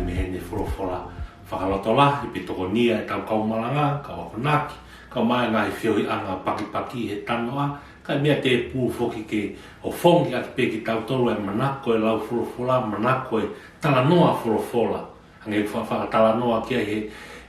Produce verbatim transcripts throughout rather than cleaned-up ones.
Mei heʻene folofola fakalotolahi, pea tokonia ʻetau kau malanga, kau akonaki, kau mai ngaahi feohiʻanga pakipaki he talanoa, kae meʻa tēpū foki ke ʻofongi ʻaki pē kitautolu e manako e lau folofola, manako e talanoa folofola. Hangē ko e fa-, fakatalanoa ki ai he,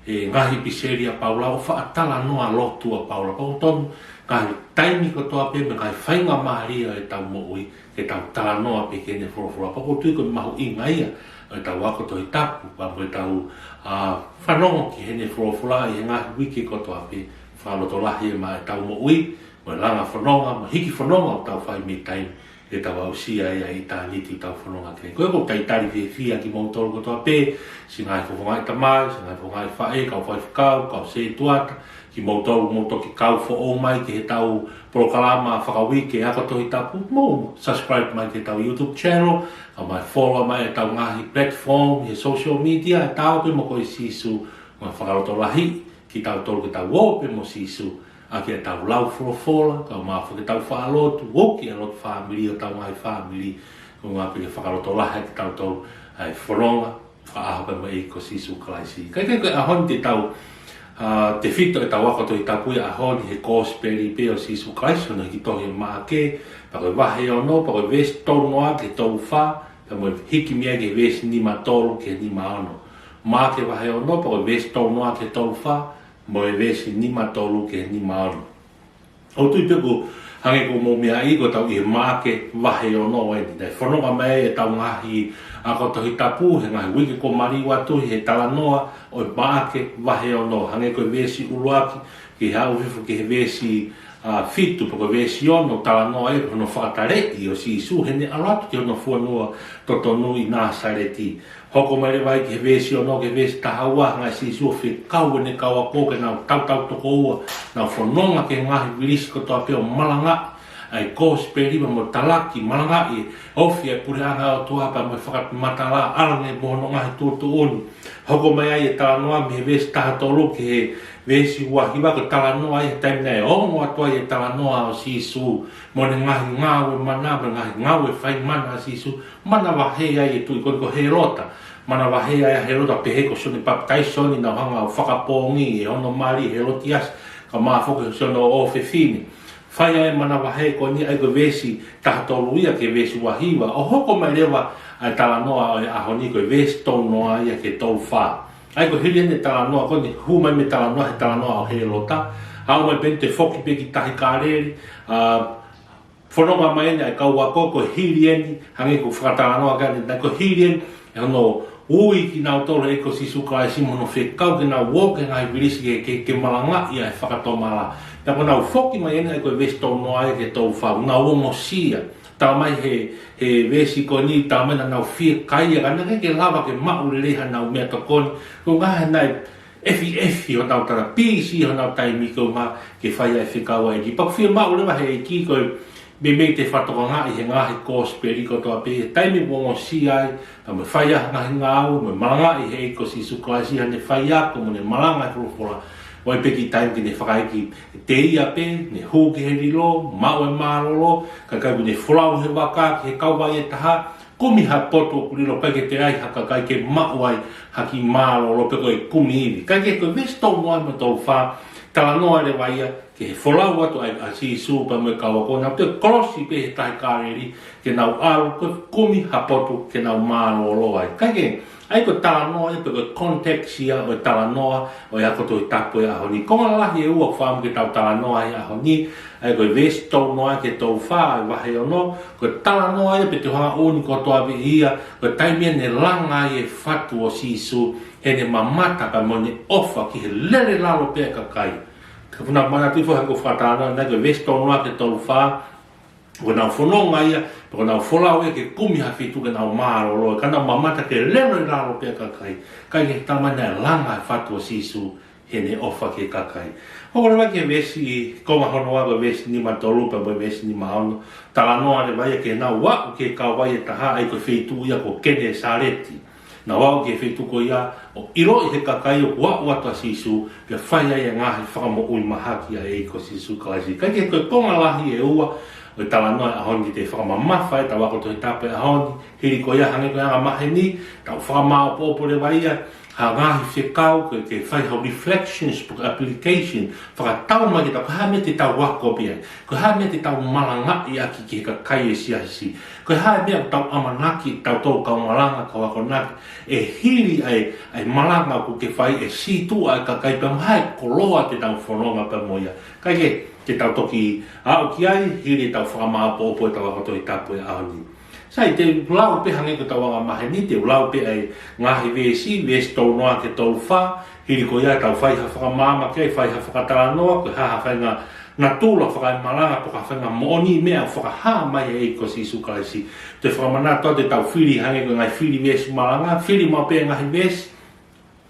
he ngaahi ʻipiseli ʻa Paula, ʻo fakatalanoa lotu ʻa Paula. Pea ʻoku totonu, ngaahi taimi kotoa pē mo e ngaahi faingamālie ʻo ʻetau moʻui, ke tau talanoa pē ki heʻene folofola. Pea ʻoku ou tui ko e mahuʻinga ia ʻo ʻetau ako Tohi Tapu, pea mo ʻetau, ā, fanongo ki heʻene folofola ʻi he ngaahi uike kotoa pē, fakalotolahi ʻe maʻa ʻetau moʻui, mo e langa fononga, mo e hiki fononga ʻoku tau fai mei taimi, ke tau aʻusia ia ʻitāniti ʻoku tau fononga ki ai. Ko ia ʻoku ou talitali fiefia kimoutolu kotoa pē, siʻi ngaahi fofongaʻi tamai, siʻi ngaahi fofongaʻi faʻē, kau faifekau, kau sētuata, kimoutolu mou toki kau foʻou mai ki heʻetau polokalama fakauike ako Tohi Tapu, mou subscribe mai ki heʻetau YouTube channel, kau mai follow mai ʻetau ngaahi platform he social media, ʻe tau pē mo ko e Sīsū, mo e fakalotolahi kitautolu ke tau ō pē mo Sīsū, ʻaki ʻetau lau folofola, kau mai foki ʻetau faʻa lotu, ʻoku ʻi ai e lotu fāmili ʻo ʻetau ngaahi fāmili, ko e ngaahi pē ke fakalotolahi kitautolu, ʻa e fononga fakaʻaho pē mo e ʻEiki ko Sīsū Kalaisi. Kae kehe ko e ʻaho ni te tau, ā, tefito ʻetau ako Tohi Tapu ʻi he ʻaho ni he Kosipeli pē ʻo Sīsū Kalaisi, hono hiki tohi ʻe Maʻake, pea ko e vahe ono, pea ko e veesi tolu noa ki he tolu fā, pea mo e hiki mei ai ki he veesi nima tolu ki he nima ono. Maʻake vahe ono, pea ko e veesi tolu noa ki he tolu fā, mo e veesi nima tolu ki he nima ono. ʻOku ou tui pē ʻoku hangē ʻoku mou meaʻi ko ʻetau ʻi he Maʻake vahe ono eni. Naʻe fononga mai ʻetau ngaahi ako Tohi Tapu he ngaahi uike kuo maliu atu he talanoa ʻo e Maʻake vahe ono. Hangē ko e veesi ʻuluaki ki he aʻu hifo ki he veesi, ā, fitu, pea ko e veesi ono, talanoa ai hono fakataleʻi ʻo Sīsū heʻene ʻalu atu ki hono fonua totonu ʻi Nāsaleti. Hoko mai leva ai ki he veesi ono ki he veesi taha ua, hanga ʻe Sīsū ʻo fekau ʻene kau ako ke nau tautau toko ua, nau fononga ki he ngaahi vilisi kotoa pē ʻo malangaʻi ʻa e Kosipeli pea mo talaki, malangaʻi e ofi ʻa e Puleʻanga ʻo e ʻOtua pea mo e fakamatala ʻa e ʻAlo ni mo hono ngaahi tuʻutuʻuni. Hoko mai ai e talanoa mei he veesi taha tolu ki he veesi ua hiva, ko e talanoa ia he taimi naʻe ongo atu ai e talanoa ʻo Sīsū mo ʻene ngaahi ngāue mana, mo e ngaahi ngāue fai mana ʻa Sīsū, manavahē ai e tuʻi ko eni ko Hēlota. Manavahē ai ʻa Hēlota, pehē ko Sione Papitaiso eni naʻa nau hanga ʻo fakapoongi ʻe hono mali ʻa Hēlotiasi, kae ʻumaʻā foki Sione ʻo ʻofefine. Fai ai e manavahē ko eni, ʻa ia ko e veesi taha tolu ia ki he veesi ua hiva, ʻo hoko mai leva ʻa e talanoa ʻo e ʻaho ni ko e veesi tolu noa ia ki he tolu fā. ʻA ia ko e hili eni e talanoa ko eni, hū mai mei he talanoa, he talanoa ʻo Hēlota, aʻu mai pē eni toe foki pē ki tahi Kāleli, ā, fononga mai eni ʻa e kau ako, ko e hili eni, hangē ko e fakatalanoa ko eni, naʻe ko e hili eni ʻa hono ui kinautolu ʻe he ʻEiki ko Sīsū Kalaisi mo hono fekau ke nau ō ki he ngaahi vilisi ke, ke, ke malangaʻi ʻa e fakatomala. Pea ko ʻenau foki mai eni, ʻa ia ko e veesi tolu noa ia ki he tolu fā, nau ongosia. Talamai he, he veesi ko eni, talamai naʻa nau fiekaia, ka naʻe ʻikai ke lava ke maʻu lelei haʻanau meʻatokoni, ko e ʻuhinga he naʻe ʻefiʻefi honau tala, pīsī honau taimi ko e ʻuhinga ke fai ai e fekau ʻa e ʻEiki. Pea ʻoku fiemaʻu leva ʻe he ʻEiki ko e meimei toe fakatokangaʻi he ngaahi Kosipeli kotoa pē, he taimi ʻoku ongosia ai, pea mo e fai ʻa e ngaahi ngāue, mo e malangaʻi ʻe he ʻEiki ko Sīsū Kalaisi haʻane faiako mo ʻene malanga e folofola, ʻo ʻai pē ki taimi ke ne fakaʻeiki ʻe ia pē, ne hū ki he lilo, maʻu e mālōlō, kae ʻikai ke ne folau he vaka ki he kauvai ʻe taha, kumi ha potu ʻoku lilo, ʻikai ke toe ʻi ai ha kakai ke maʻu ai ha kiʻi mālōlō pe ko e kumi ivi. Kae kehe ko e veesi tolu noa mo e tolu fā, talanoa leva ia ki he folau atu ʻa, ʻa Sīsū pea mo e kau ako, nau toe kolosi pē he tahi Kāleli ke nau ʻalu, ko e kumi ha potu ke nau mālōlō ai. Kae kehe, ʻa ia ko e talanoa ia pe ko e context ia ʻo e talanoa ʻo e ako Tohi Tapu ʻo e ʻaho ni. Konga lahi ʻe ua ʻoku ou fakaʻamu ke tau talanoa ai he ʻaho ni, ʻa ia ko e veesi tolu noa ki he tolu fā ʻo e vahe ono, ko e talanoa ia pe te u hanga ʻo ʻomi kotoa pē ia, ko e taimi ia ne langa ai e fatu ʻo Sīsū heʻene mamata pea mo ʻene ʻofa ki he lele lalo pē ʻa e kakai. Ka ʻoku ou manatuʻi foki hangē ko e fakatalanoa, naʻe ko e veesi tolu noa ki he tolu fā, ko ʻenau fononga ia, pea ko ʻenau folau ia ke kumi ha fitu ke nau mālōlō, ka nau mamata ki he lele lalo pē ʻa e kakai. Kae kehe, talamai naʻe langa e fatu ʻo Sīsū heʻene ʻofa ki he kakai. Hoko leva ki he veesi, konga hono ua ko e veesi nima tolu pea mo e veesi nima ono, talanoa leva ia ki heʻenau aʻu ki he kauvai ʻe taha, ʻa ia ko e feituʻu ia ko Kenesaleti. Nau aʻu ki he feituʻu ko ia ʻo ʻiloʻi ʻe he kakai ʻoku aʻu atu ʻa Sīsū, pea fai ai e ngaahi fakamoʻui mahaki ʻa e ʻEiki ko Sīsū Kalaisi. Kae kehe, ko e konga lahi ʻe ua Ko e talanoa ʻo e ʻaho ni te fakamamafa ʻetau ako Tohi Tapu ʻo e ʻaho ni, hili ko ia hangē ko e angamaheni, tau fakamāopoopo leva ia, ha ngaahi fekau, ke, ke fai ha reflections, pe ko e application, fakatau mai kiate kitautolu, ko e hā e meʻa te tau ako pē ai, ko e hā e meʻa te tau malangaʻi ʻaki ki he kakai ʻo e siasi, ko e hā e meʻa ʻoku tau ʻamanaki, kitautolu kau malanga, kau akonaki, ʻe hili ʻa e, ʻa e malanga ʻoku ke fai ʻe sītuʻa ʻa e kakai pea mo e hā e koloa te tau fononga pea mo ia. Kae kehe, te tau toki aʻu ki ai, hili ʻetau fakamāopoopo ʻetau ako Tohi Tapu ʻo e ʻaho ni. Sai, te u lau pē hangē ko ʻetau angamaheni, te u lau pē ʻa e ngaahi veesi, veesi tolu noa ki he tolu fā, hili ko ia tau fai ha fakamaama ki ai, fai ha fakatalanoa, ko e hā ha faʻahinga natula fakaemalanga, pe ko ha faʻahinga moʻoni meʻa ʻoku fakahā mai ʻe he ʻEiki ko Sīsū Kalaisi. Te u fakamanatu atu ʻetau fili hangē ko e ngaahi fili veesi malanga, fili maʻu pē ngaahi veesi,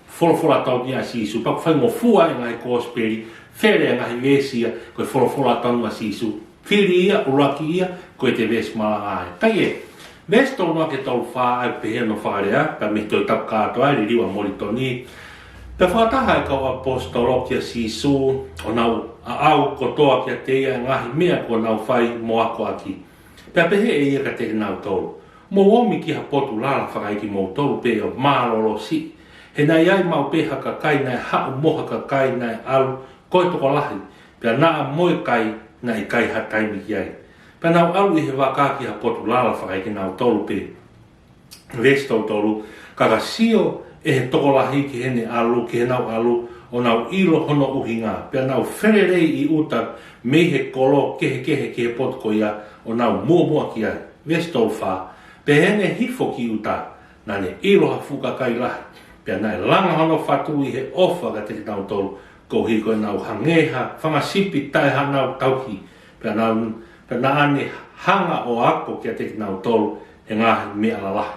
folofola tonu ia ʻa Sīsū. Pea ʻoku faingofua e ngaahi kosipeli, fele e ngaahi veesi ia, ko e folofola tonu ʻa Sīsū. Fili ia, ʻuluaki ia, ko e veesi malanga ia. Kae kehe, veesi tolu noa ki he tolu fā ʻoku pehē hono fakalea, pea mei he Tohi Tapu kātoa, liliu ʻa Molitoni. Pea fakataha e kau ʻaposetolo kia Sīsū, ʻo nau aʻau kotoa kiate ia e ngaahi meʻa kuo nau fai mo ako ʻaki. Pea pehē ʻe ia kiate kinautolu, Mou omi ki ha potu lala fakaʻeiki moutolu pē ʻo mālōlō siʻi. He naʻe ʻi ai maʻu pē ha kakai naʻe haʻu mo ha kakai naʻe ʻalu ko e tokolahi, pea naʻa mo e kai naʻe ʻikai ha taimi ki ai. Pea nau ʻalu ʻi he vaka ki ha potu lala fakaʻeiki nautolu pē. Veesi tolu tolu, ka ka sio ʻe he tokolahi ki heʻene ʻalu, ki heʻenau ʻalu, ʻo nau ʻilo hono ʻuhinga, pea nau felelei ʻi ʻuta mei he kolo kehekehe ki he potu ko ia, ʻo nau muʻomuʻa ki ai. Veesi tolu fā, pea ʻi heʻene hifo ki ʻuta, naʻa ne ʻilo ha fuʻu kakai lahi, pea naʻe langa hono fatu ʻi he ʻofa kiate kinautolu, koeʻuhi ko ʻenau hangē ha fanga sipi taʻe hanau tauhi, pea nau, pea naʻa ne hanga ʻo ako kiate kinautolu e ngaahi meʻa lalahi.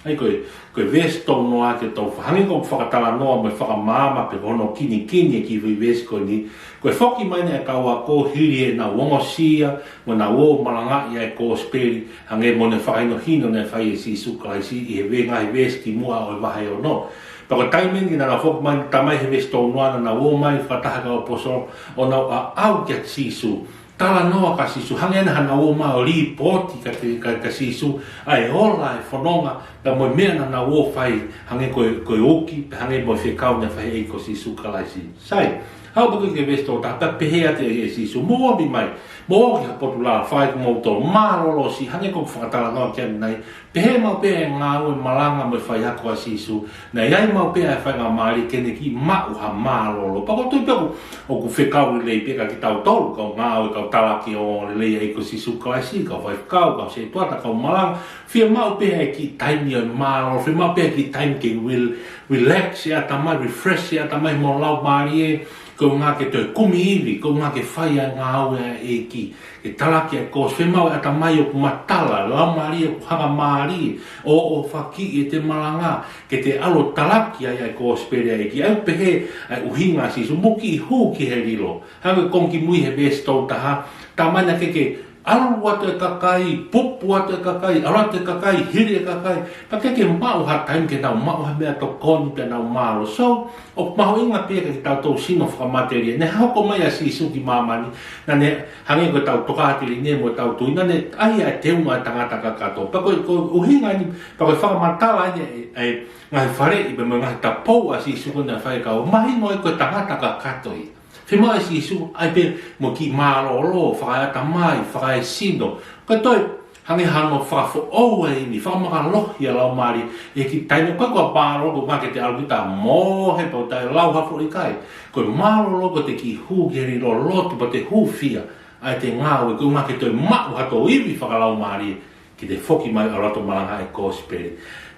ʻA ia ko e, ko e veesi tolu noa ki he tolu fā, hangē ko e fakatalanoa mo e fakamaama pe ko hono kinikini e kiʻi foʻi veesi ko eni, ko e foki mai ʻa e kau ako hili ʻenau ongosia, mo ʻenau ō ʻo malangaʻi ʻa e kosipeli, hangē mo ʻene fakahinohino naʻe fai ʻe Sīsū Kalaisi ʻi he ve-, ngaahi veesi kimuʻa ʻo e vahe ono. Pea ko e taimi eni naʻa nau foki mai, tā mai he veesi tolu noa naʻa nau ō mai fakataha e kau ʻaposetolo, ʻo nau aʻau kia Sīsū. Talanoa kia Sīsū, hangē naʻa nau ō mai ʻo lipooti kia, kia, kia Sīsū ʻa e ola, e fononga, pea mo e meʻa naʻa nau ō ʻo fai, hangē ko e, ko e uki, pea hangē mo e fekau naʻe fai ʻe he ʻEiki ko Sīsū Kalaisi. Sai, haʻu pē ki he veesi tolu taha, pea pehē atu ʻe Sīsū, mou omi mai, mou ō ki ha potu lala fakaʻeiki moutolu, mālōlō siʻi, hangē ko e fakatalanoa ki ai ʻanenai, pehē maʻu pē e ngāue malanga mo e faiako ʻa Sīsū, naʻe ʻi ai maʻu pē ʻa e faingamālie ke ne kiʻi maʻu ha mālōlō. Pea ʻoku ou tui pē ʻoku, ʻoku fekau lelei pē kia kitautolu, kau ngāue, kau talaki ʻo e ongoongolelei ʻa e ʻEiki ko Sīsū Kalaisi, kau faifekau, kau sētuata, kau malanga, fiemaʻu pē ʻa e kiʻi taimi ʻo e mālōlō, fiemaʻu pē ʻa e kiʻi taimi ke rel-, relax e ʻatamai, refresh e ʻatamai mo e laumālie, koeʻuhi ke toe kumi ivi, koeʻuhi ke fai ʻa e ngāue ʻa e ʻEiki, ke talaki ʻa e kosipeli, fiemaʻu e ʻatamai ʻoku matala, laumālie ʻoku hangamālie, ʻo, ʻo fakiʻi ʻete malanga, ke te ʻalu ʻo talaki ai ʻa e kosipeli ʻa e ʻEiki. ʻA ia ʻoku pehē ʻa e ʻuhinga ʻa Sīsū, mou kiʻi hū ki he lilo. Hangē ko e konga kimui he veesi tolu taha, tā mai naʻa ke, ke ʻalu atu e kakai, pupu atu e kakai, ʻalu atu e kakai, hili e kakai. Pea ke, ke maʻu ha taimi ke nau maʻu ha meʻatokoni pea nau mālōlō. So, ʻoku mahuʻinga pē kia kitautolu sino fakamatelie. Naʻe hoko mai ʻa Sīsū ki māmani, naʻa ne hangē ko ʻetau tokāteline mo ʻetau tui, naʻa ne ʻai ʻa e teunga ʻo e tangata kakato. Pea ko e, ko e ʻuhinga eni, pea ko e fakamatala eni ʻa e, ʻa e ngaahi faleʻi pea mo e ngaahi tapou ʻa Sīsū ko ē naʻe fai ʻe he kau, mahino ai ko e tangata kakato ia. Fiemaʻu ʻe Sīsū, ʻai pē mo e kiʻi mālōlō, fakaeʻatamai, fakaesino. Ko e toe, hangē hano fakafoʻou e ivi, fakamālohi ʻa e laumālie, ʻi he kiʻi taimi ko ē ko e mālōlō, koeʻuhi ke te ʻalu kita mohe, pea ʻoua te lau ha foʻi kai. Ko e mālōlō ko ʻete kiʻi hū ki he lilo, lotu, pea te hūfia, ʻa ʻete ngāue, koeʻuhi ke toe maʻu hato ivi fakalaumālie, ke te foki mai ʻo ʻalu atu ʻo malangaʻi e kosipeli.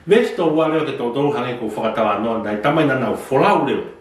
Veesi tolu ua leva ki he tolu tolu hangē ko e fakatalanoa ʻanenai, tā mai naʻa nau folau leva.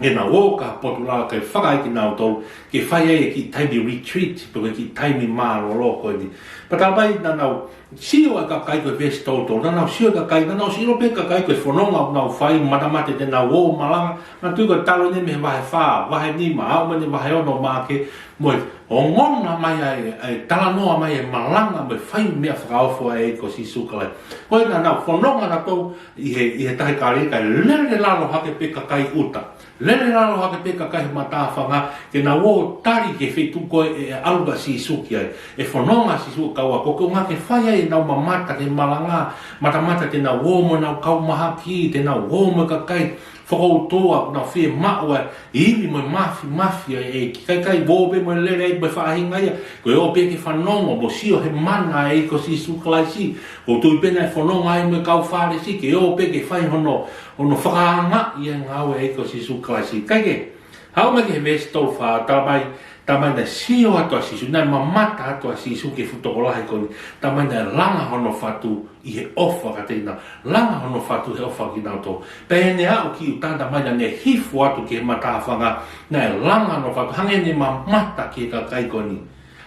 ʻEnau ō ki ha potu lala ke fakaʻeiki kinautolu, ke fai ai e kiʻi taimi retreat, pe ko e kiʻi taimi mālōlō ko eni. Pea tā mai naʻa nau sio ʻa e kakai ko e veesi tolu tolu, naʻa nau sio ʻa e kakai, naʻa nau sio pē kakai ko e fononga ʻoku nau fai, matamata te nau ō ʻo malanga, naʻa nau tui ko e talu eni mei he vahe fā, vahe nima, aʻu mai eni vahe ono Maʻake, mo e ongona mai ʻa e, ʻa e talanoa mai e malanga, mo e fai meʻa fakaofo ʻa e ʻEiki ko Sīsū Kalaisi. Ko ia naʻa nau fononga nautolu ʻi he, ʻi he Tahi Kāleli kae lele lalo hake pē kakai ʻuta. Lele lalo hake pē kakai he matāfanga, ke nau ō tali ki he feituʻu ko ē ʻe ʻalu ʻa Sīsū ki ai. ʻE fononga ʻa Sīsū ʻa e kau ako, ko e ʻuhinga ke fai ai ʻenau mamata ki he malanga, matamata te nau ō mo ʻenau kau mahaki, te nau ō mo e kakai fakautoa, nau fiemaʻu ʻa e ivi mo e māfimafi ʻa e ʻEiki. Kae ʻikai ō pē mo e lele ai mo e faʻahinga ia, ko e ō pē ke fanongo mo sio he mana ʻa e ʻEiki ko Sīsū Kalaisi. ʻOku ou tui pē naʻe fononga ai mo e kau Fālesi, ke ō pē ke fai hono, hono fakaangaʻi ʻa e ngāue ʻa e ʻEiki ko Sīsū Kalaisi. Kae kehe, haʻu mai ki he veesi tolu fā, talamai, talamai naʻe sio atu ʻa Sīsū, naʻe mamata atu ʻa Sīsū ki he fuʻu tokolahi ko eni, talamai naʻe langa hono fatu ʻi he ʻofa kiate kinautolu, langa hono fatu he ʻofa kiate kinautolu. Pea ʻi heʻene aʻu ki ʻuta, talamai naʻa ne hifo atu ki he matāfanga, naʻe langa hono fatu, hangē ne mamata ki he kakai ko eni,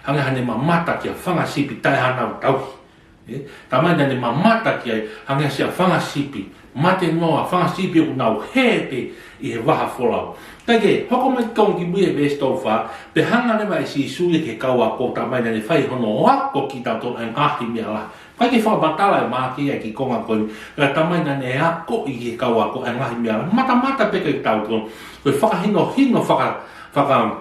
hangē haʻane mamata ki ha fanga sipi taʻe hanau tauhi. ʻE, talamai naʻa ne mamata ki ai, hangē ha siʻa fanga sipi mate noa, fanga sipi ʻoku nau hē pē ʻi he vaha folau. Kae kehe, hoko mai ki he konga kimui ʻo e veesi tolu fā, pea hanga leva ʻe Sīsū ia ki he kau ako, talamai naʻa ne fai hono ako kiate kinautolu ʻa e ngaahi meʻa lahi. ʻIkai ke fakamatala ʻe Maʻake ia ki he konga ko eni, ka talamai naʻa ne akoʻi ki he kau ako ʻa e ngaahi meʻa lahi. Matamata pē kiate kitautolu, ko e fakahinohino faka, faka,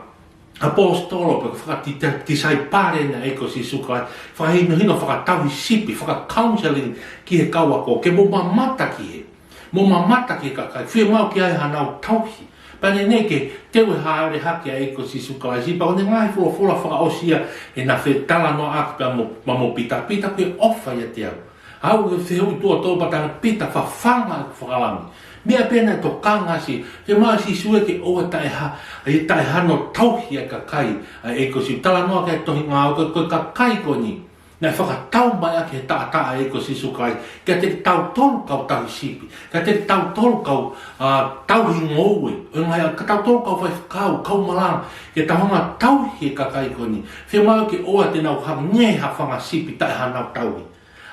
ʻaposetolo, pe fakatisaipale ʻa e ʻEiki ko Sīsū Kalaisi, fakahinohino fakatauhi sipi, faka-counseling ki he kau ako, ke mou mamata ki he, mou mamata ki he kakai, fiemaʻu ke ʻi ai hanau tauhi. Pea naʻe ʻikai ke teu e hāʻele hake ʻa e ʻEiki ko Sīsū Kalaisi, pea ko ʻene ngaahi folofola fakaʻosi ia ʻi heʻena fetalanoaʻaki pea mo, mo, mo Pita, Pita, ko e ʻofa ʻiate au. Aʻu ki he fehuʻi tuʻo tolu, pea talamai, Pita, fafanga ʻeku fakalangi. Meʻa pē naʻe tokanga ʻa Sī, fiemaʻu ʻe Sīsū ia ke ʻoua taʻe ha, ʻe taʻe hano tauhi ʻa e kakai ʻa e ʻEiki ko Sīsū. Talanoa ki he tohi Ngāue, ko e, ko e kakai ko eni naʻe fakatau mai ʻaki he taʻataʻa ʻa e ʻEiki ko Sīsū Kalaisi kiate kitautolu kau tauhi sipi, kiate kitautolu kau, ā, tauhi ngoue, ʻo e ngaahi, kitautolu kau faifekau, kau malanga, ke tau hanga ʻo tauhi e kakai ko eni. Fiemaʻu ke ʻoua te nau hangē ha fanga sipi taʻe hanau tauhi.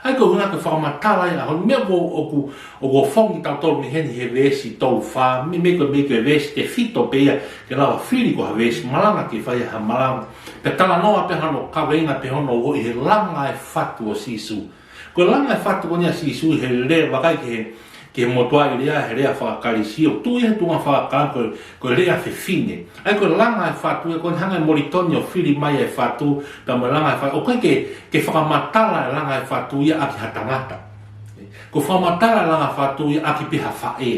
ʻA ia ko e ʻuhinga ke fakamatala ia ʻa e meʻa ko ē ʻoku, ʻoku fafangu kitautolu mei heni he veesi tolu fā, mei, mei ko, mei ko e veesi tefito pē ia, ke lava fili ko ha veesi malanga ke fai ha malanga. Pea talanoa pē hano kaveinga pē hono ua ʻi he langa e fatu ʻo Sīsū. Ko e langa e fatu ko eni ʻa Sīsū he lea, vakai ki he, ki he motuʻaʻi lea, he lea faka-Kalisi, ʻoku tuʻu ia he tuʻunga faka-Kalisi ko e, ko e lea fefine. ʻA ia ko e langa e fatu ia, ko e hanga ʻe Molitoni ʻo fili mai e fatu, pea mo e langa e fatu. ʻOku ʻikai ke, ke fakamatala e langa e fatu ia ʻaki ha tangata. Ko e fakamatala e langa e fatu ia ʻaki pē ha faʻē.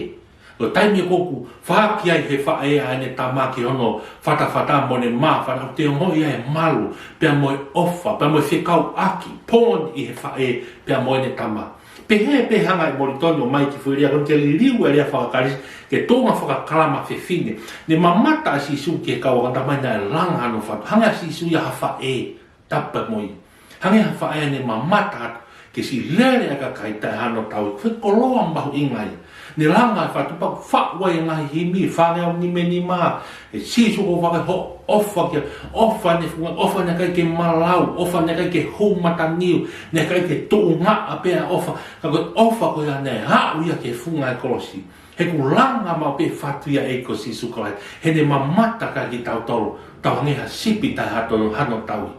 Ko e taimi ko ē ʻoku faʻaki ai he faʻē ʻa ʻene tama ki hono fatafata mo ʻene mā, fana ʻoku te ongoʻi ai e malu, pea mo e ʻofa, pea mo e fekauʻaki, bond ʻi he faʻē pea mo ʻene tama. Pehē pē hanga ʻe Molitoni ʻo ʻomai e kiʻi foʻi lea ko eni ke liliu e lea faka-Kalisi ki he tuʻunga fakakalama fefine. Ne mamata ʻa Sīsū ki he kau ako, talamai naʻe langa hono fatu. Hangē ʻa Sīsū ia ha faʻē, tapu mo ia. Hangē ha faʻē naʻa ne mamata atu ki he siʻi lele ʻa e kakai taʻe hano tauhi. Ko e koloa mahuʻinga ia. Ne langa e fatu pea faʻu ai e ngaahi himi, fāngeau nima nima, ʻe Sīsū ko e fakaʻofa kia, ʻofa ʻene funga, ʻofa ʻene ʻikai ke malau, ʻofa ʻene ʻikai ke hū mataniu, ʻene ʻikai ke tuʻungaʻa pē ʻa e ʻofa, ka ko e ʻofa ko ia naʻe aʻu ia ki he funga e kolosi. He ʻoku langa maʻu pē fatu ia ʻa e ʻEiki ko Sīsū Kalaisi, heʻene mamata kiate kitautolu, tau hangē ha sipi taʻe hano, hano tauhi.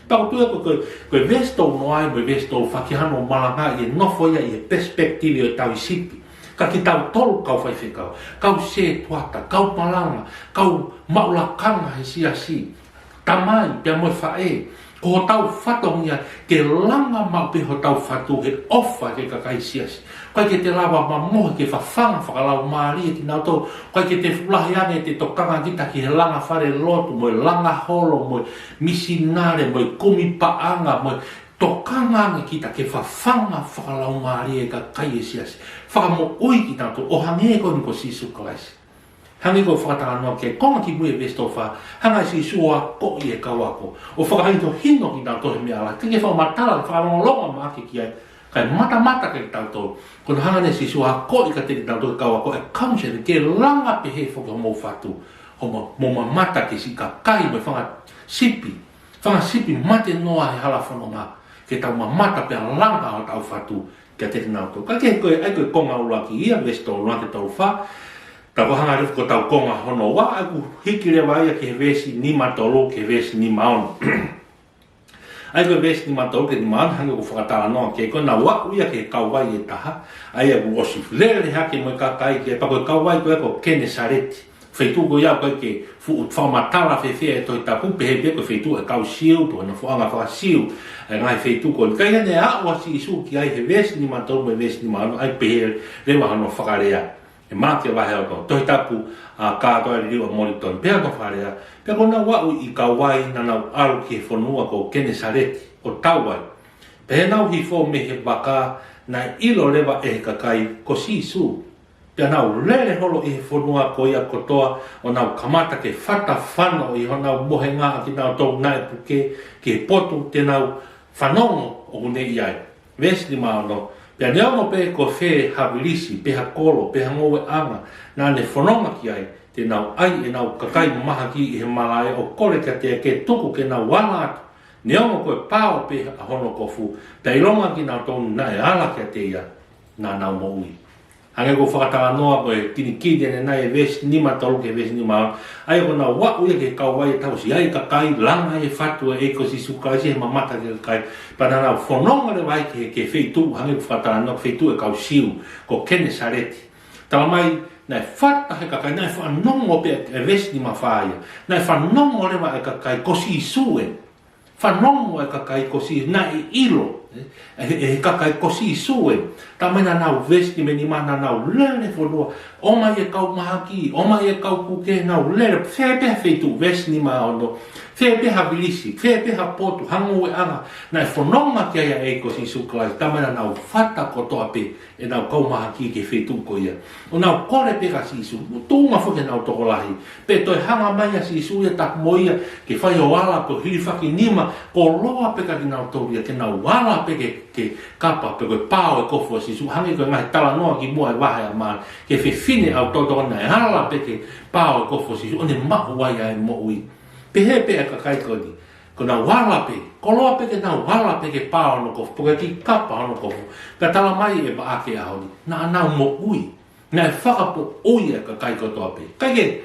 Pea ʻoku tuʻu ia ko, ko, ko e veesi tolu noa ia mo e veesi tolu fā ke hano malangaʻi e nofo ia ʻi he perspective ʻo e tauhi sipi. Ka kitautolu kau faifekau, kau sētuata, kau malanga, kau maʻu lakanga he siasi, tamai, pea mo e faʻē, ko hotau fatongia ke langa maʻu pē hotau fatu he ʻofa ki he kakai siasi. ʻIkai ke te lava mamohe ke fafanga fakalaumālie kinautolu. ʻIkai ke te fuʻu lahi ange ʻete tokanga kita ki he langa falelotu, mo e langa holo, mo e misinale, mo e kumi paʻanga, mo e tokanga ange kita ke fafanga fakalaumālie e kakai e siasi. Fakamoʻui kitautolu, ʻo hangē ko eni ko Sīsū Kalaisi. Hangē ko e fakatalanoa ki he konga kimui ʻo e veesi tolu fā, hanga ʻe Sīsū ʻo akoʻi e kau ako, ʻo fakahinohino kinautolu he meʻa lahi, ke fakamatala, fakalongolongo ʻa Maʻake ki ai, kae matamata kiate kitautolu. Ko hono hanga ʻe Sīsū ʻo akoʻi kiate kinautolu e kau ako, e counseling, ke langa pehē foki homou fatu, hoʻomou, mou mamata ki he siʻi kakai mo e fanga sipi, fanga sipi mate noa he hala fononga, ke tau mamata pea langa hotau fatu kiate kinautolu. Ka ko e, ʻa ia ko e konga ʻuluaki ia, veesi tolu noa ki he tolu fā. Tau hanga leva ki hotau konga hono ua, ʻa ia ʻoku hiki leva ia ki he veesi nima tolu ki he veesi nima ono. ʻA ia ko e veesi nima tolu ki he nima ono, hangē ko e fakatalanoa ki ai, ko ʻenau aʻu ia ki he kauvai ʻe taha, ʻa ia kuo ʻosi lele hake mo e kakai ki ai, pea ko e kauvai ko ē ko Kenesaleti. Feituʻu ko ia ʻoku ʻikai ke fuʻu fakamatala fēfē e Tohi Tapu, pehē pē ko e feituʻu e kau Siu, pe ko e nofoʻanga faka-Siu, e ngaahi feituʻu ko ē. Ka ʻi heʻene aʻu ʻa Sīsū ki ai he veesi nima tolu mo e veesi nima ono, ʻoku pehē leva hono fakalea. ʻE Maʻake vahe ono, Tohi Tapu, ʻa, kātoa liliu ʻa Molitoni. Pehē hono fakalea: Pea kuo nau aʻu ʻi kauai, naʻa nau ʻalu ki he fonua ko Kenesaleti, ʻo tau ai. Pea heʻenau hifo mei he vaka, naʻe ʻilo leva ʻe he kakai ko Sīsū. Pea nau lele holo ʻi he fonua ko ia kotoa, ʻo nau kamata ke fatafano ʻi honau mohenga ʻakinautolu naʻe puke, ki he potu te nau fanongo ʻoku ne ʻi ai. Veesi nima ono: Pea neongo pe ko fē ha vilisi, pe ha kolo, pe ha ngoueʻanga naʻa ne fononga ki ai, te nau ʻai ʻenau kakai mahaki ʻi he malaʻe, ʻo kole kiate ia ke tuku ke nau ala atu, neongo ko e pao pē ʻa hono kofu. Pea ʻilonga kinautolu naʻe ala kiate ia, naʻa nau moʻui. Hangē ko e fakatalanoa ko e kinikini ʻanenai e veesi nima tolu ki he veesi nima ono. ʻA ia ko ʻenau aʻu ia ki he kauai, ʻe tauhi ai e kakai, langa e fatu ʻa e ʻEiki ko Sīsū Kalaisi he mamata ki he kakai. Pea naʻa nau fononga leva ai ki he, ki he feituʻu, hangē ko e fakatalanoa, feituʻu e kau Siu, ko Kenesaleti. Talamai naʻe fata he kakai, naʻe fanongo pē, e veesi nima fā ia, naʻe fanongo leva e kakai ko Sīsū ē. Fanongo e kakai ko Sī-, naʻe ʻilo, ē, ʻe he, ʻe he kakai ko Sīsū ē. Talamai naʻa nau, veesi nima nima, naʻa nau lele fonua, ʻomai e kau mahaki, ʻomai e kau puke, nau lele, fē pē ha feituʻu, veesi nima ono, fē pē ha vilisi, fē pē ha potu, ha ngoueʻanga naʻe fononga ki ai ʻa e ʻEiki ko Sīsū Kalaisi, talamai naʻa nau fata kotoa pē ʻenau kau mahaki ki he feituʻu ko ia, ʻo nau kole pē kia Sīsū, tuʻunga foki ʻenau tokolahi. Pea toe hanga mai ʻa Sīsū ia, tapu mo ia, ke fai ʻo ala, ko e hilifaki nima, koloa pē kia kinautolu ia ke nau ala pē ki he, ki he kapa pe ko e pao e kofu ʻa Sīsū, hangē ko e ngaahi talanoa kimuʻa he vahe ʻa Maʻake, ki he fefine ʻau toto naʻe ala pē ki he pao e kofu ʻa Sīsū, ʻo ne maʻu ai ʻa e moʻui. Pehē pē ʻa e kakai ko eni, ko ʻenau ala pē, koloa pē ke nau ala pē ki he pao hono kofu, pe ko e kiʻi kapa hono kofu. Pea talamai ʻe Maʻake he ʻaho ni, naʻa nau moʻui. Naʻe fakamoʻui e kakai kotoa pē. Kae kehe,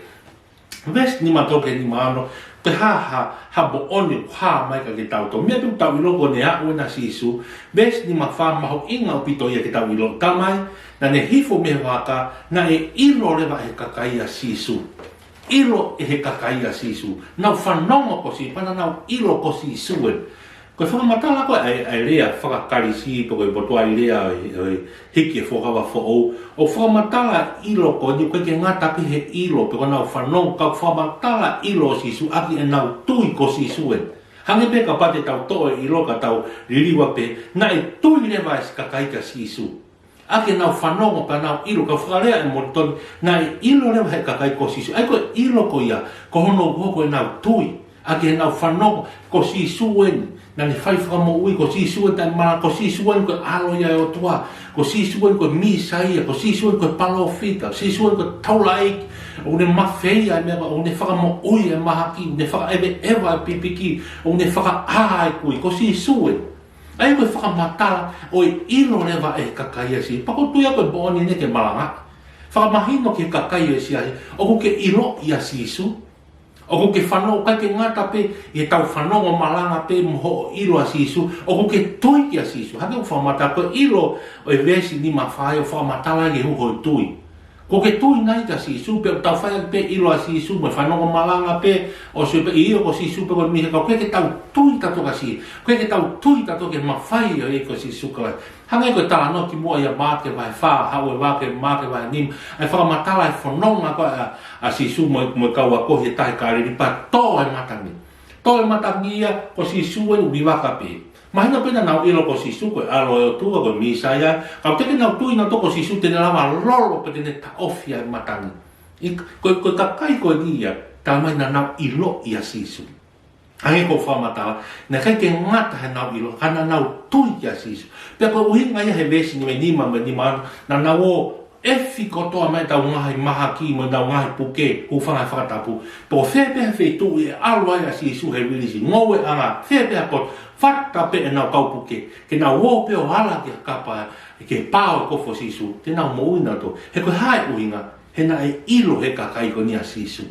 veesi nima tolu ki he nima ono, ko e hā ha, ha moʻoni ʻoku hā mai kia kitautolu? Meʻa pē ʻoku tau ʻilo ko ʻene aʻu ena ʻa Sīsū, veesi nima fā, mahuʻinga ʻaupito ia ke tau ʻilo. Talamai naʻa ne hifo mei he vaka, naʻe ʻilo leva ʻe he kakai ʻa Sīsū. ʻIlo ʻe he kakai ʻa Sīsū. Nau fanongo ko Sī-, pea naʻa nau ʻilo ko Sīsū ē. Ko e fakamatala ko ē ʻa e, ʻa e lea faka-Kalisi, pe ko e motuʻa lea ʻo e, ʻo e hiki e Fuakava Foʻou, ʻoku fakamatala ʻilo ko eni, ʻoku ʻikai ke ngata pē he ʻilo, pe ko ʻenau fanongo, ka ʻoku fakamatala ʻilo ʻo Sīsū ʻaki ʻenau tui ko Sīsū ē. Hangē pē kapau te tau toʻo e ʻilo ka tau liliu pē, naʻe tui leva e siʻi kakai kia Sīsū. ʻAki ʻenau fanongo pea nau ʻilo, ka ʻoku fakalea ʻe Molitoni, naʻe ʻilo leva ʻe he kakai ko Sīsū. ʻA ia ko e ʻilo ko ia, ko hono hoko ʻenau tui. ʻAki ʻenau fanongo, ko Sīsū eni naʻa ne fai fakamoʻui, ko Sīsū eni naʻa ne malanga, ko Sīsū eni ko e ʻAlo ia ʻo e ʻOtua, ko Sīsū eni ko e Mīsaia, ko Sīsū eni ko e palōfita, ko Sīsū eni ko e taulaʻeiki, ʻoku ne mafeia e meʻa, ʻoku ne fakamoʻui e mahaki, ʻoku ne fakaʻeveʻeva e pipiki, ʻoku ne fakaʻā e kui, ko Sīsū eni. ʻA ia ko e fakamatala ʻo e ʻilo leva ʻe he kakai ʻa Sīsū. Pea ʻoku ou tui au ko e moʻoni eni ke malanga. Fakamahino ki he kakai ʻa Sīsū, ʻoku ke ʻiloʻi ʻa Sīsū. ʻOku ke fanongo, ʻikai ke ngata pē ʻi heʻetau fanongo malanga pē mo hoʻo ʻilo ʻa Sīsū, ʻoku ke tui kia Sīsū. Hangē ko e fakamatala ko e ʻilo ʻo e veesi nima fā ʻoku fakamatala ki he uho e tui. ʻOku ke tui nai kia Sīsū, pe ʻoku tau fai ʻaki pē ʻilo ʻa Sīsū mo e fanongo malanga pē, ʻo sio pē ʻio ko Sīsū pē ko e Mīsaia, ka ʻoku ʻikai ke tau tui tautolu kia Sī-, ʻoku ʻikai ke tau tui tautolu ki he mafai ʻo e ʻEiki ko Sīsū Kalaisi. Hangē ko e talanoa kimuʻa ia Maʻake vahe fā, haʻu e vahe, Maʻake vahe nima, ʻa e fakamatala e fononga ko ē ʻa, ʻa Sīsū mo, mo e kau ako he tahi Kāleli, pea tō e matangi. Tō e matangi ia, ko Sīsū eni ʻoku ʻi vaka pē. Mahino pē naʻa nau ʻilo ko Sīsū ko e ʻAlo ʻo e ʻOtua, ko e Mīsaia, ka ʻoku teʻeki ke nau tui nautolu ko Sīsū te ne lava lolo pe te ne taʻofi ʻa e matangi. ʻI, ko, ko e kakai ko eni ia, talamai naʻa nau ʻiloʻi ʻa Sīsū. Hangē ko e fakamatala, naʻe ʻikai ke ngata heʻenau ʻilo, ka naʻa nau tui kia Sīsū. Pea ko e ʻuhinga ia he veesi nima nima mo e nima ono, naʻa nau ō ʻefi kotoa mai ʻetau ngaahi mahaki mo ʻetau ngaahi puke, hūfanga he fakatapu. Pe ko fē pē ha feituʻu ʻe ʻalu ai ʻa Sīsū he vilisi, ngoueʻanga, fē pē ha potu, fata pē ʻenau kau puke, ke nau ō pē ʻo ala ki he kapa, ki he pao e kofu ʻo Sīsū, te nau moʻui nautolu. He ko e hā e ʻuhinga? He naʻe ʻilo ʻe he kakai ko eni ʻa Sīsū.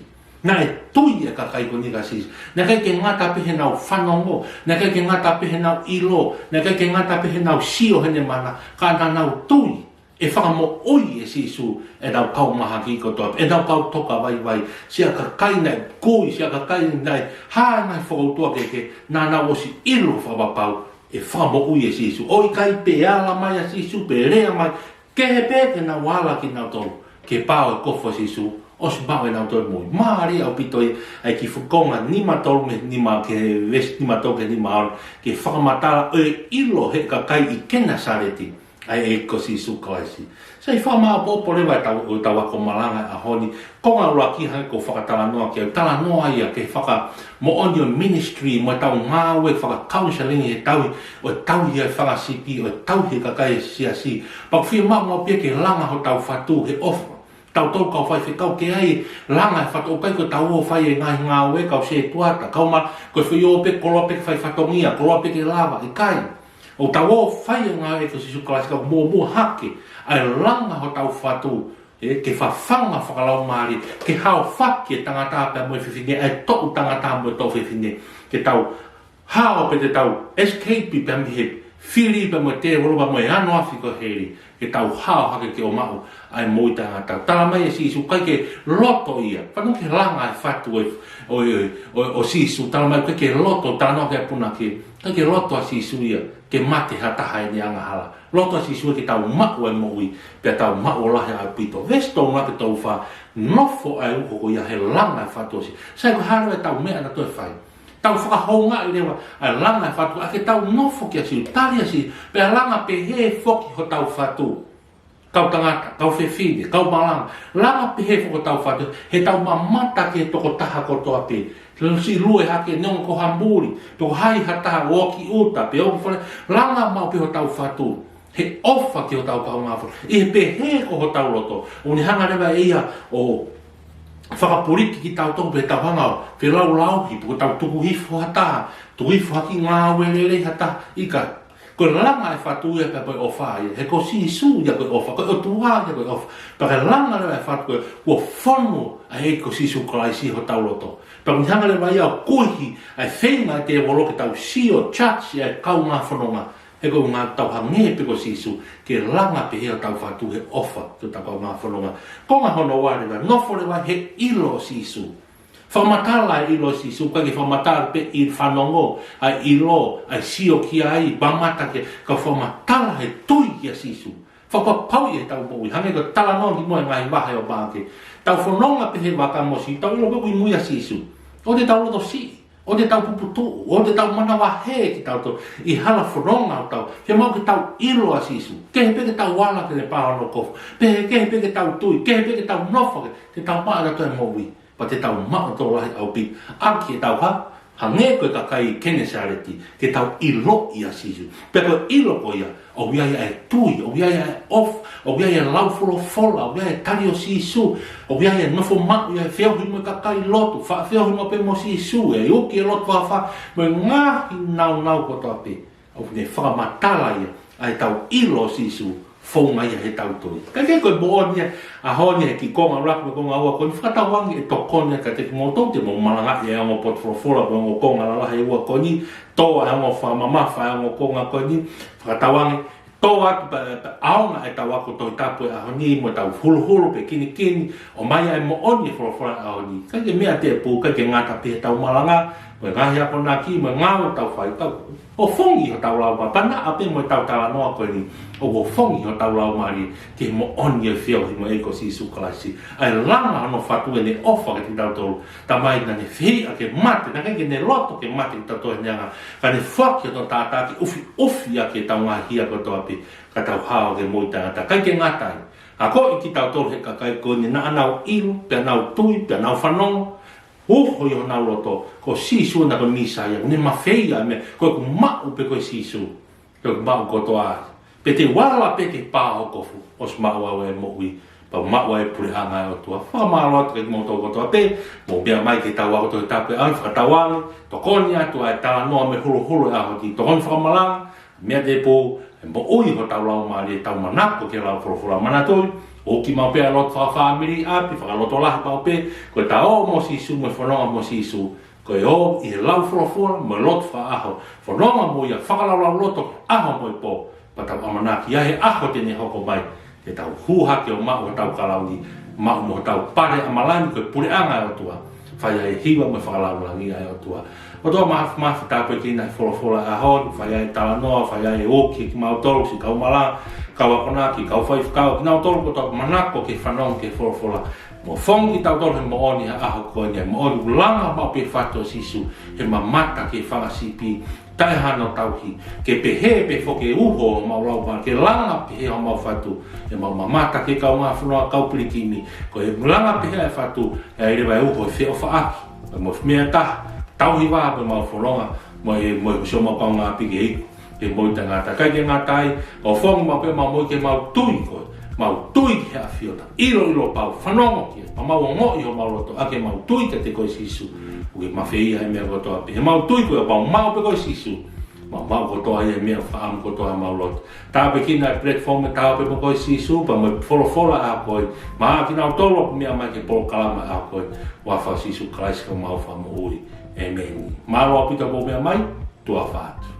Naʻe tui e kakai ko eni kia Sīsū. Naʻe ʻikai ke ngata pē heʻenau fanongo, naʻe ʻikai ke ngata pē heʻenau ʻilo, naʻe ʻikai ke ngata pē heʻenau sio heʻene mana, ka naʻa nau tui. ʻE fakamoʻui ʻe Sīsū ʻenau kau mahaki kotoa, ʻenau kau toka vaivai, siʻa kakai naʻe kui, siʻa kakai naʻe hā e ngaahi fokoutua kehekehe, naʻa nau ʻosi ʻilo fakapapau ʻe fakamoʻui ʻe Sīsū. ʻOku ʻikai pē ala mai ʻa Sīsū, pe lea mai, kehe pē ke nau ala kinautolu ki he pā ʻo e kofu ʻo Sīsū, ʻosi maʻu ʻenau toe moʻui. Mālie ʻaupito ʻa e kiʻi foʻi konga nima tolu mei he nima ki he veesi nima tolu ki he nima ono, ke fakamatala ʻa e ʻilo ʻe he kakai ʻi Kenesaleti ʻa e ʻEiki ko Sīsū Kalaisi. Sai, fakamāʻopoʻopo leva ʻetau, ʻetau ako malanga ʻi he ʻaho ni. Konga ʻuluaki, hangē ko e fakatalanoa ki ai, talanoa ia ki he fakamoʻoni ʻo e ministry mo ʻetau ngāue fakacounselling, ʻi he tauhi, ʻo e tauhi ʻa e fanga sipi, ʻo e tauhi e kakai ʻo e siasi. Pea ʻoku fiemaʻu maʻu pē ke langa hotau fatu he ʻofa. Tautolu kau faifekau, ke ʻai e langa e fatu, ʻoku ʻikai ko ʻetau ō ʻo fai e ngaahi ngāue, kau sētuata, kau ma-, ko e foʻi ō pē, koloa pē ke fai fatongia, koloa pē ke lava, ʻikai. ʻOku tau ō ʻo fai e ngāue ʻo e ʻEiki ko Sīsū Kalaisi, kae mōmoa hake ʻa e langa hotau fatu, ē, ke fafanga fakalaumālie, ke haofaki e tangata pea mo e fefine, ʻa e toʻu tangata mo e toʻu fefine, ke tau hao pē, te tau escape pē mei he fili pea mo e tēvolo pea mo e ano afi ko heli, ke tau hao hake ke ō ʻo maʻu ʻa e moʻui taʻengata. Talamai ʻe Sīsū ʻoku ʻikai ke loto ia. Fanongo ki he langa e fatu ʻo, ʻo, ʻo, ʻo, ʻo Sīsū, talamai ʻoku ʻikai ke loto, talanoa ki ai e punake, ʻikai ke loto ʻa Sīsū ia ke mate ha taha ʻi heʻene angahala. Loto ʻa Sīsū ia ke tau maʻu e moʻui, pea tau maʻu ʻo lahi ʻaupito. Veesi tolu noa ki he tolu fā, nofo ʻa e uho ko ia he langa e fatu ʻo Sīsū. Sai, ko e hā leva ʻetau meʻa naʻa tau toe fai? Tau fakahoungaʻi leva ʻa e langa e fatu, ʻa ke tau nofo kia Sīsū, tali ʻa Sīsū, pea langa pehē foki hotau fatu. Kau tangata, kau fefine, kau malanga, langa pehē foki hotau fatu, he tau mamata ki he tokotaha kotoa pē. Siʻi lue hake, neongo ko ha muli, pe ko hai ha taha ʻoku ʻi ʻuta, pe ʻoku fale, langa maʻu pē hotau fatu he ʻofa ki hotau kaungā fononga. ʻI he pehē ko hotau loto, ʻoku ne hanga leva ʻe ia ʻo fakapuliki kitautolu, pe tau hanga ʻo felaulauhi, pe ko ʻetau tuku hifo ha taha, tuku hifo ha kiʻi ngāue lelei ha taha, ʻikai. Ko e langa e fatu ia pea ko e ʻofa ia. He ko Sīsū ia ko e ʻofa, ko e ʻOtua ia ko e ʻofa. Pea ke langa leva e fatu ko ē, kuo fonu ʻa e ʻEiki ko Sīsū Kalaisi ʻi hotau loto. Pea ʻoku ne hanga leva ia ʻo kuihi ʻa e feinga ʻa e tēvolo ke tau sio, judge ʻa e kaungā fononga. He ko e ʻuhinga tau hangē pē ko Sīsū, ke langa pehē hotau fatu he ʻofa ki hotau kaungā fononga. Konga hono ua leva, nofo leva he ʻilo ʻo Sīsū. Fakamatala e ʻilo ʻo Sīsū, ʻikai ke fakamatala pē ʻi he fanongo, ʻa e ʻilo, ʻa e sio ki ai, mamata ki ai, ka fakamatala he tui kia Sīsū. Fakapapauʻi ʻetau moʻui, hangē ko e talanoa ki muʻa he ngaahi vahe ʻo Maʻake. Tau fononga pē he vaka mo Sīsū, tau ʻilo pē ʻoku ʻi mui ʻa Sīsū. ʻOua te tau loto siʻi, ʻoua te tau puputuʻu, ʻoua te tau manavahē kitautolu ʻi hala fononga ʻo tau. Fiemaʻu ke tau ʻilo ʻa Sīsū. Kehe pē ke tau ala ki he pā ʻo hono kofu. Pea kehe pē ke tau tui, kehe pē ke tau nofo, ke tau maʻu ʻa e moʻui. Pea te tau maʻu ʻa e tokolahi ʻaupito. ʻAki ʻetau hā, hangē ko e kakai Kenesaleti, ke tau ʻiloʻi ʻa Sīsū. Pea ko e ʻilo ko ia, ʻoku ʻi ai ʻa e tui, ʻoku ʻi ai ʻa e ʻofa, ʻoku ʻi ai e lau folofola, ʻoku ʻi ai e tali ʻo Sīsū, ʻoku ʻi ai e nofo maʻu ʻi he feohi mo e kakai lotu, faʻa feohi maʻu pē mo Sīsū, ʻe uki e lotu fakafaʻahi, mo e ngaahi nāunau kotoa pē. ʻOku ne fakamatala ia ʻa ʻetau ʻilo ʻo Sīsū, founga ia he tau tui. Ka ke ko e moʻoni ia, ʻaho ni he kiʻi konga ʻuluaki mo e konga ua ko eni, fakatauange ʻe tokoni ia kiate kimoutolu te mou malangaʻi e ongo potu folofola mo e ongo konga lalahi ʻe ua ko eni, tō ʻa e ongo fakamamafa ʻa e ongo konga ko eni, fakatauange, tō atu pē, pē ʻaonga ʻetau ako Tohi Tapu he ʻaho ni mo ʻetau huluhulu pe kinikini, ʻomai ʻa e moʻoni e folofola he ʻaho ni. ʻIkai ke meʻa tēpū, ʻikai ke ngata pē heʻetau malanga, mo e ngaahi akonaki, mo e ngāue ʻoku tau fai, tau ofongi hotau laumālie, pea naʻa pē mo ʻetau talanoa ko eni, ʻoku ofongi hotau laumālie ki he moʻoni e feohi mo e ʻEiki ko Sīsū Kalaisi. ʻA e langa hono fatu ʻene ʻofa kiate kitautolu, Tamai, naʻa ne fehiʻa ke mate, naʻe ʻikai ke ne loto ke mate kitautolu he anga, ka ne foaki hono taʻataʻa ke ʻufiʻufi ʻaki ʻetau ngaahi hia kotoa pē, ka tau hao ki he moʻui taʻengata. ʻIkai ke ngata ai, akoʻi kitautolu he kakai ko eni naʻa nau ʻilo, pea nau tui, pea nau fanongo, uho ʻi honau loto, ko Sīsū ena ko e Mīsaia, ʻoku ne mafeia e meʻa, ko ʻeku maʻu pē ko e Sīsū, ko ʻeku maʻu kotoa ai. Pea te u ala pē ki he pā ʻo e kofu, ʻosi maʻu au e moʻui, pea maʻu ai e puleʻanga ʻo e ʻOtua. Fakamālō atu kiate kimoutolu kotoa pē, mou meʻa mai ki heʻetau ako Tohi Tapu he ʻaho ni, fakatauange, tokoni atu ʻa e talanoa mo e huluhulu he ʻaho ni, tokoni fakamalanga, meʻa tēpū, ʻe moʻui hotau laumālie, tau manako ki he lau folofola, manatuʻi, uki maʻu pē ʻa e lotu fakafāmili ʻi ʻapi, fakalotolahi maʻu pē, ko ʻetau ō mo Sīsū, mo e fononga mo Sīsū, ko e ō ʻi he lau folofola, mo e lotu fakaʻaho, fononga mo ia, fakalaulauloto, ʻaho mo e pō, pea tau ʻamanaki ʻa e ʻaho te ne hoko mai, Ke tau hū hake ʻo maʻu hotau kalauni, maʻu mo hotau pale ʻa malani ko e puleʻanga ʻo e ʻOtua. Fai ai e hiva mo e fakalāngilangi ʻa e ʻOtua. ʻOtua māfimafi, tāpuekina e folofola ʻo e ʻaho ni, fai ai e talanoa, fai ai e ʻoku kimautolu, siʻi kau malanga, kau akonaki, kau faifekau, kinautolu kotoa ʻoku manako ke fanongo ki he folofola. Mo fongi kitautolu he moʻoni he ʻaho ko eni, moʻoni ʻoku langa maʻu pē fatu ʻo Sīsū, he mamata ki he fanga sipi, taʻe hano tauhi, ke pehē pē foki e uho ʻo homau laumālie, ke langa pehē homau fatu, ʻemau mamata ki he kaungā fononga, kau pilikimi, ko e langa pehē ʻa e fatu, ʻe ʻi ai leva e uho ʻo e feʻofaʻaki, mo e meʻa ʻe taha, tauhi vā pē ʻemau fononga, mo e, mo e siʻomau kaungāʻapi ke iku, ke moʻui taʻengata. ʻIkai ke ngata ai, ʻo fongi maʻu pē ʻemau moʻui ke mau tui koe, mau tui ki he ʻAfio, ʻiloʻilo pau, fanongo ki ai, pea mau ongoʻi ʻi homau loto, ʻa ke mau tui kiate koe Sīsū, ʻoku ke mafeia e meʻa kotoa pē. He mau tui koe, pea mau maʻu pē koe Sīsū, mau maʻu kotoa e meʻa fakaʻamu kotoa ʻemau loto. Tāpuekina e platform ʻe Taʻo Pē Mo Koe Sīsū, pea mo e folofola ʻa koe, mo kinautolu ʻoku meʻa mai ki he polokalama ʻa koe, huafa ʻo Sīsū Kalaisi ko homau Fakamoʻui. ʻĒmeni. Mālō ʻaupito hoʻomou meʻa mai, tuʻa ʻofa atu.